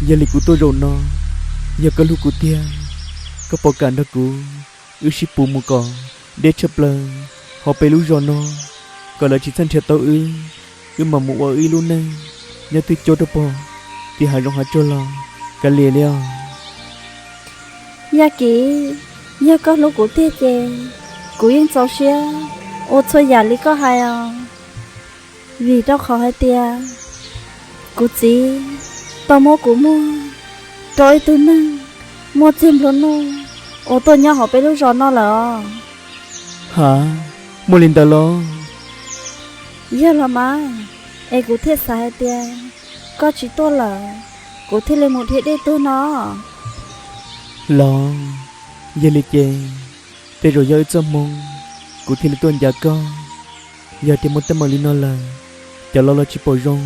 yog li kuv tuaj zaum no, yog koj hlub kuv tiag, koj puas kam nrog kuv wb sib pus mus kom deb tshaj plaws hauv peb lub zos no, kom lawv tsis txhawj nrhiav tau wb, wb mam mus ua wb ib lub neej nyob twj cuab rau pog tim hav zoov hav tsuag los kav liam li os. Yaj Kiv, yog koj hlub kuv tiag ces kuv yeej txaus siab ua txhua yam li koj hais os. Vim rau qhov hais tias kuv txiv tau muab kuv muag rau ib tug neeg muaj txiag nplua nuj uas tuaj nyob hauv peb lub zos no lawm os. Ha, muaj li ntawd los? Yog los mas, es kuv thiaj xav hais tias koj tsis tuaj lawm, kuv thiaj li mus dhia dej tuag no. Los, yog li ces tej zaum yog wb txoj hmoo, kuv thiaj li tuaj ncav koj. Yog tias muaj teeb meem li no lawm, cov laus los tsis pom zoo,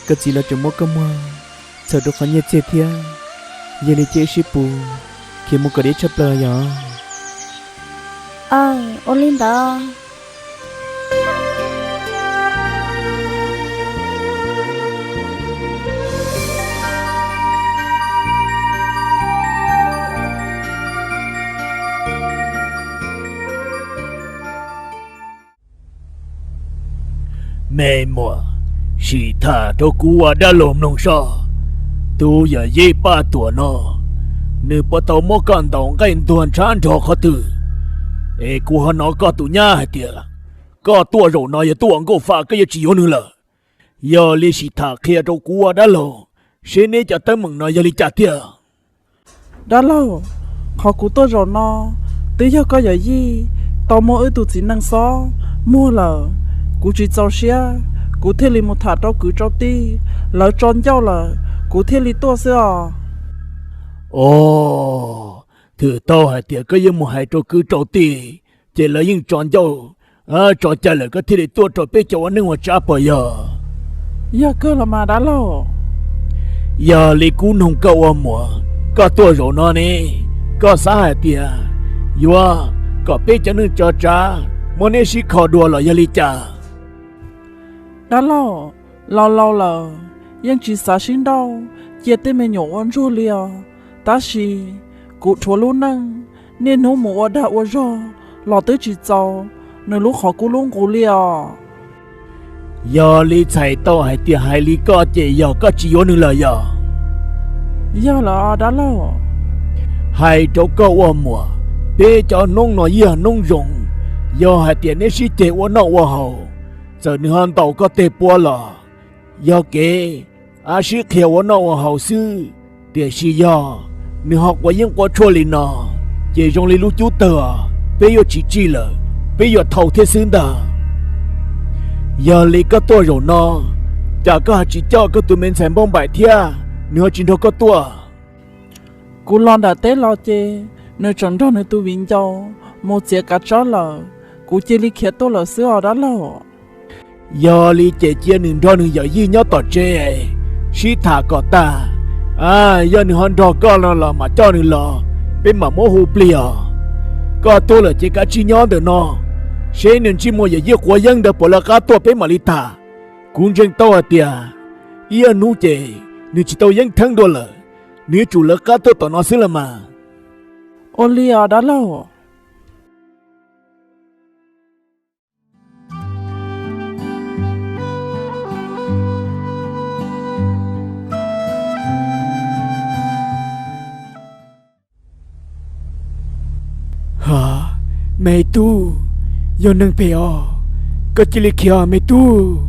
koj txiv los tseem muab koj muag txhawm rau qhov nyiaj txiag thiab. Yog li ces wb sib pus khiav mus kom deb tshaj plaws yom. Aw, ua li ntawd. Me muam, sim tham rau kuv ua dab laug mloog soj. Tus yawm yij Paj Tuam no, nws puas tau muab koj ntaus nqaij ntuag ntshab nrho qhov twg? Es kuv ho hnov koj tus nyab hais tias koj tuaj zaum no yog tuaj ua nkauj faj, koj yuav tsis yuav nws lawm. Yog li sim tham qhia rau kuv ua dab laug seb neb cov teeb meem no yog li cas tiag. Dab laug, qhov kuv tuaj zaum no twb yog koj yawm yij tau muab wb tus txiv neej xob muag lawm. Kuv tsis txaus siab, kuv thiaj li mus tham rau kwv rau tij, lawv tso ncauj lawm kuv thiaj li tuaj xwb os. Os, twb tau hais tias koj yuav mus hais rau kwv rau tij, ces lawv yeej tso ncauj, tso cai lawm koj thiaj li tuaj rau peb cov ua neej ua tsav puas yog? Yog kawg los mas dab laug. Yog li kuv noog koj ua muam, koj tuaj zaum no ne, koj xav hais tias yuav kom peb cov neej tso tsav muab neb sib kho dua los yog li cas? Dab laug, laus laus lawm, yeej tsis xav sib nrauj cia tej me nyuam ua ntsuag li os. Tab sis kuv dhuav lub neej, niaj hnub mus ua dag ua zog los twb tsis txaus nws lub qhov kub lub nqus li os. Yog li txhais tau hais tias hais li koj ces yog koj tsis yuav nws lawm yog? Yog lawm dab laug. Hais rau koj ua muam, peb cov hnub no yog hnub zoo, yog hais tias neb sib ceg ua noj ua haus, txawm nws ho ntaus koj tej puab los, yog kev ab sib qhia ua noj ua haus xwb. Tiam sis yog nws ho quav yeeb quav tshuaj li no, ces zoo li lub cub tawg, peb yuav tsis tsij lawm, peb yuav thau thiab xwb ntag. Yog li koj tuaj zaum no, cas koj ho tsis coj koj tus me ntxhais Npauj Npaim thiab, nws ho tsis nrog koj tuaj? Kuv los nram teb los ces nws tseem nrog nws tus viv ncaus mus txiav kav tsawb lawm, kuv cia li khiav tuaj lawm xwb os dab laug. Yog li ces cia nws nrog nws yawm yij nyob tom tsev sib tham kom tag. A, yog nws ho nrog koj no los mam coj nws los, peb mam muab hu plig os. Koj tuaj lawm ces kav tsij nyob ntawm no, seb nws ntsej muag yawm yij quav yeeb ntawd puas lawv qab tuaj peb mam li tham. Kuv ntseeg tau hais tias ib hnub ces nws tsis tau yeeb theeb dua lawm, Nws yuav tsum lawv qab tuaj tom no xwb los mas. Ua li os dab laug. Ha, me tub, yog neeg phem os, koj cia li khiav me tub.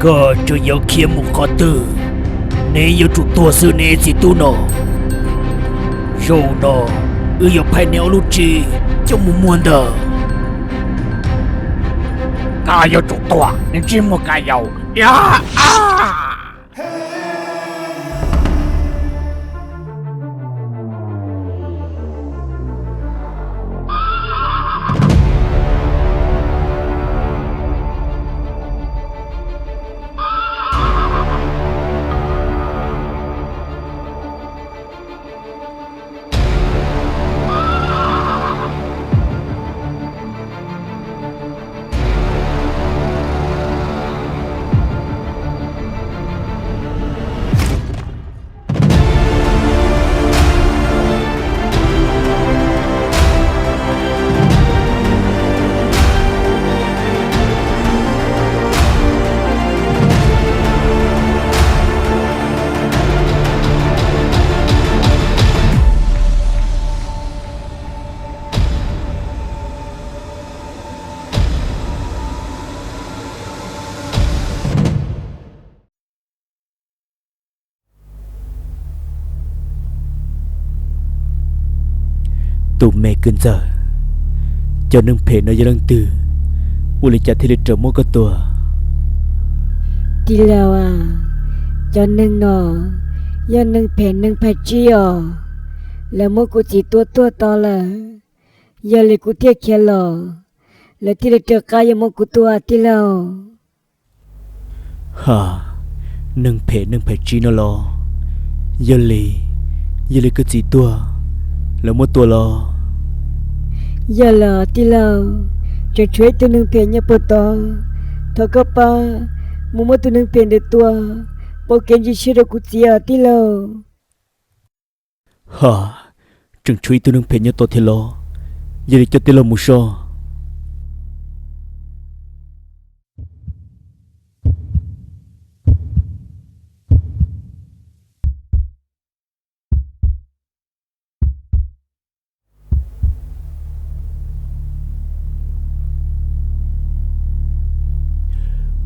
Koj tseem yuav khiav mus qhov twg? Neb yuav tsum tuag xwb neb txiv tub no. Zaum no wb yuav phais neb ob lub tsev coj mus muag ntag. Koj yuav tsum tuag, neb tsis muaj kab yaus. Tus me kwv ntxawm, cov neeg phem no yog leej twg? Ua li cas thiaj li raws muab koj tua? Tij laug, cov neeg no yog neeg phem neeg phais tsib os. Lawv muab kuv txiv tua tuag tod lawm, yog li kuv thiaj khiav los, lawv thiaj li raws qab yuav muab kuv tua tij laug. Ha, neeg phem neeg phais tsib no los? Yog li, yog li koj txiv tuag, lawv muab tua los? Yog los tij laug, tseem tshuav ib tug neeg phem nyob puag tod. Thov koj pab mus muab tus neeg phem ntawd tua, pauv kev ntsib siab rau kuv txiv os tij laug. Ha, tseem tshuav ib tug neeg phem nyob tod thiab los? Yog li coj tij laug mus so.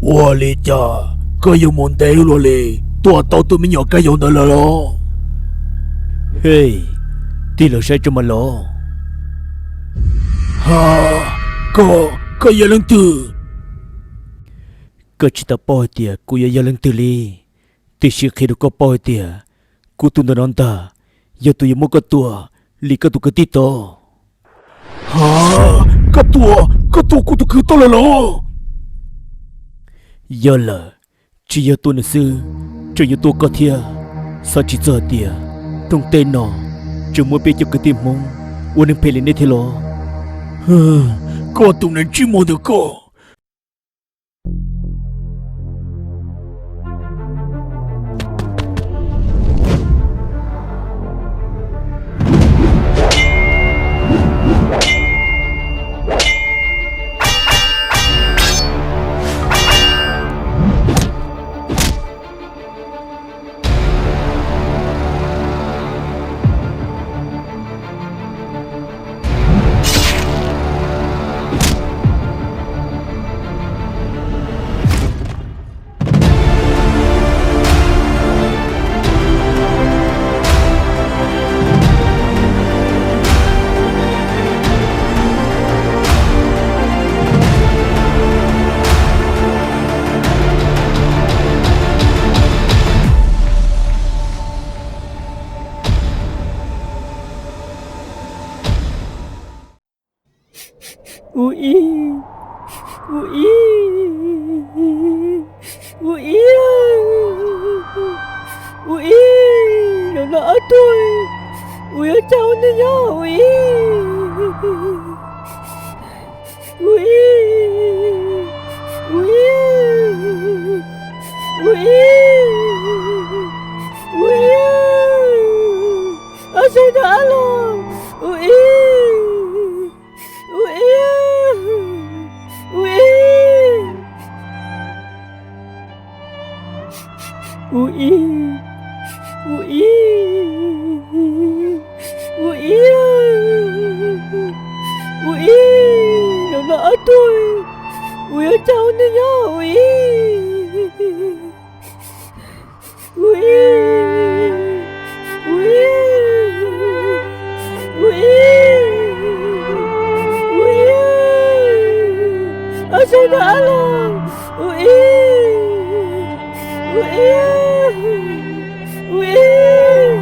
Ua li cas koj yuav mus ntev luaj li, tua tau tus me nyuam kab yaus ntawd lawm los? Hej, tij laug saib tso mas los. Ha, koj, koj yog leej twg? Koj tsis tau paub hais tias kuv yuav yog leej twg li, tiam sis qhia rau koj paub hais tias kuv tus ntawm no ntag yog tus yuav muab koj tua li koj tus kwv tij tod. Ha, koj tua, koj tua kuv tus kwv tij lawm los? Yog lawm, tsis yog tua nws xwb, tseem yuav tua koj thiab. Xav tsis txog hais tias rooj teb no tseem muaj peb cov kwv tij Hmoob ua neeg phem li neb thiab los? Koj tus neeg ntsej muag ntawm koj. Ua ib, ua ib, ua ib, zaum no ob tug, kuv yuav coj ua neej nyob ua ib, ua ib, ua ib, ua ib, ua ib, ob sab nrag ab los, ua ib, ua ib, ua ib, ua ib, ua ib, ua ib, ua ib, zaum no ob tug, kuv yuav coj ua neej nyob ua ib, ua ib, ua ib, ua ib, ua ib, ob sab nrag ab los, ua ib, ua ib, ua ib,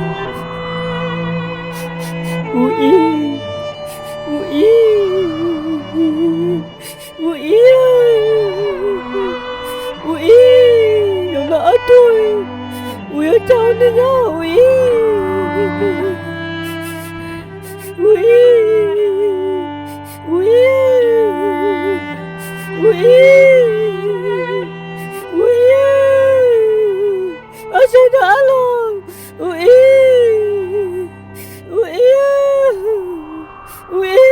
ua ib, ua ib, ua ib, ua ib, zaum no ob tug, kuv yuav coj ua neej nyob ua ib, ua ib, ua ib, ua ib, ua ib, ob sab nrag ab los, ua ib, ua ib, ua ib.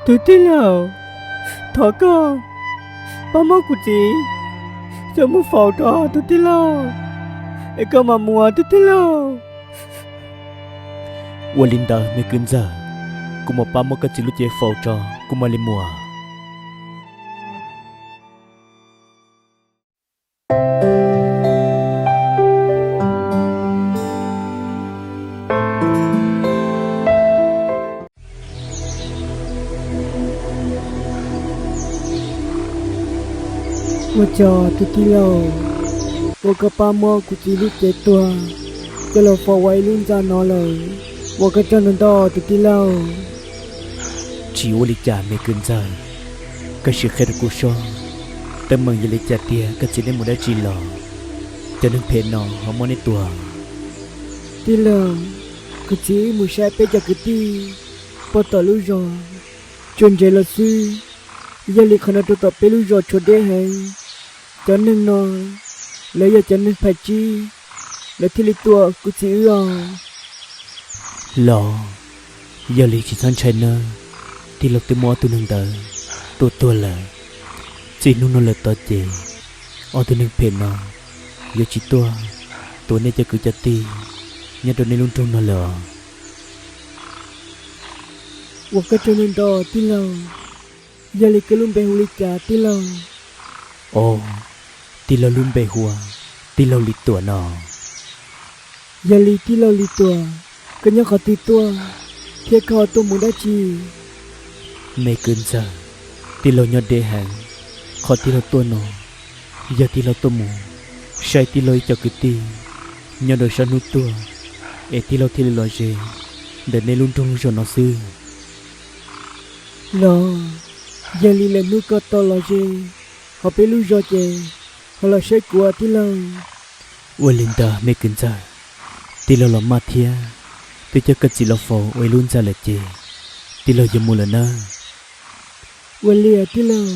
Tus tij laug, thov koj pab muab kuv txiv coj mus faus rau tus tij laug, es koj mam mus tus tij laug. Ua li ntawd me kwv ntxawg, kuv mam pab muab koj txiv lub cev faus tso kuv mam li mus. Ua tsaug tus tij laug, uas koj pab muab kuv txiv lub cev tuag coj los faus ua ib lub ntxa no lawm, ua koj tsaug ntau ntau tus tij laug. Tsis ua li cas me kwv ntxawg, koj sim qhia rau kuv saib, teeb meem yog li cas tiag, koj txiv neb mus dab tsi los, cov neeg phem no ho muab neb tua? Tij laug, kuv txiv wb mus saib peb cov kwv tij pem tom lub zos tsuas ntsev los xwb, yog li qhov no rau tom peb lub zos tshuav deb heev. Cov neeg no lawv yog cov neeg phais tsib, lawv thiaj li tua kuv txiv wb os. Los, yog li tsis txhob ntshai nawb, tij laug twb muab ob tug neeg ntawd tua tuag lawm. Txij hnub no lawm tod ces ob tug neeg phem no yuav tsis tuaj tua nej cov kwv cov tij nyob rau nej lub nroog no lawm os. Ua koj tsaug ntau ntau tij laug. Yog li koj lub npe hu li cas tij laug? Os, tij laug lub npe hu ua tij laug Lis Tuam no. Yog li tij laug Lis Tuam, koj nyob qhov twg tuaj, thiab koj tuaj mus dab tsi? Me kwv ntxawg, tij laug nyob deb heev. Qhov tij laug tuaj no yog tij laug tuaj mus saib tij laug ib co kwv tij nyob rau sab hnub tuaj, es tij laug thiaj li los ze ntawm nej lub nroog lub zos no xwb. Los, yog li lwm hnub koj tau los ze hauv peb lub zos ces ho los saib kuv tij laug. Ua li ntawd me kwv ntxawg, tij laug los maj thiab, twb coj koj txiv los faus ua ib lub ntxa lawm ces tij laug yuav mus lawm nawb. Ua li tij laug,